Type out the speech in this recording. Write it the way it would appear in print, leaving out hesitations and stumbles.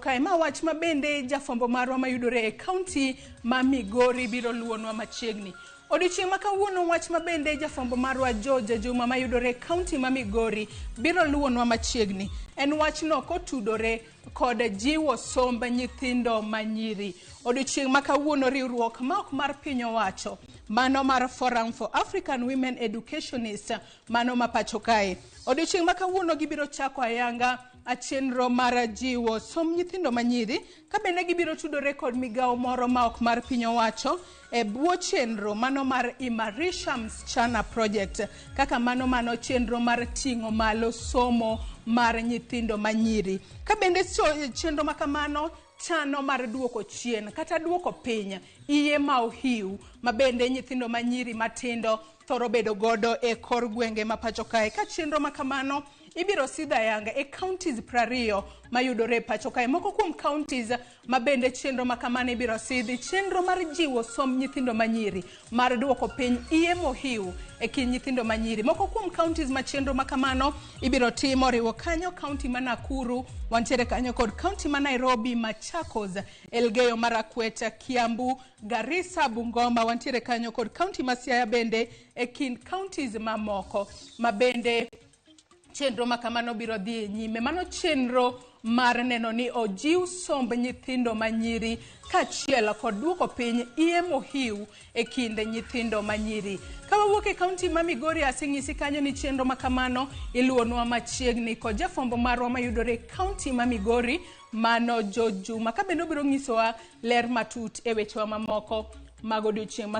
kae. Ma wach ma bende jafwambo marwa mayudore e kaunti ma Migori biro luwonwa machiegni. Odiochieng' ma kawuono wach ma bende jafwambo marwa George Juma mayudore e kaunti ma Migori biro luwonwa machiegni. En wachno kotudore kod jiwo somb nyithindo manyiri. Odiochieng' ma kawuono riwruok ma ok mar piny owacho mano mar Forum for African Women Educationists mano ma pacho kae. Odiochieng' ma kawuono gibiro chako ayanga chenro mar jiwo somb nyithindo manyiri ka bende gibiro tudore kod migawo moro ma ok mar piny owacho e bwo chenro mano mar Imarisha Msichana Project kaka mano chenro mar ting'o malo somo mar nyithindo manyiri. Ka bende chenro ma kamano chano mar duoko chien kata duoko piny iye ma ohiu ma bende nyithindo manyiri matindo thoro bedo godo e kor gwenge ma pacho kae. Ka chenro ma kamano ibiro sidho ayanga e counties 20 mayudore e pacho kae. Moko kuom counties ma bende chenro ma kamano ibiro sidhi, chenro mar jiwo somb nyithindo manyiri mar duoko piny iye mohiu e kind nyithindo manyiri. Moko kuom counties ma chenro ma kamano ibiro timo oriwo kanyo county ma Nakuru, wantiere kanyo kod county ma Nairobi, Machakos, Elgeyo Marakwet, Kiambu, Garissa, Bungoma, wantiere kanyo kod county ma Siaya bende e kind counties mamoko ma bende chenro ma kamano biro dhi e nyime. Mano chenro mar neno ni ojiw somb nyithindo manyiri kaachiel kod duoko piny iye mohiu e kind nyithindo manyiri. Ka wawuok e kaunti ma Migori, aseng'isi kanyo ni chenro ma kamano iluwonwa machiegni kod jafwambo marwa mayudore e kaunti ma Migori, mano George Juma, ka bende obiro nyisowa ler matut e wechewa mamoko mag odiochieng' ma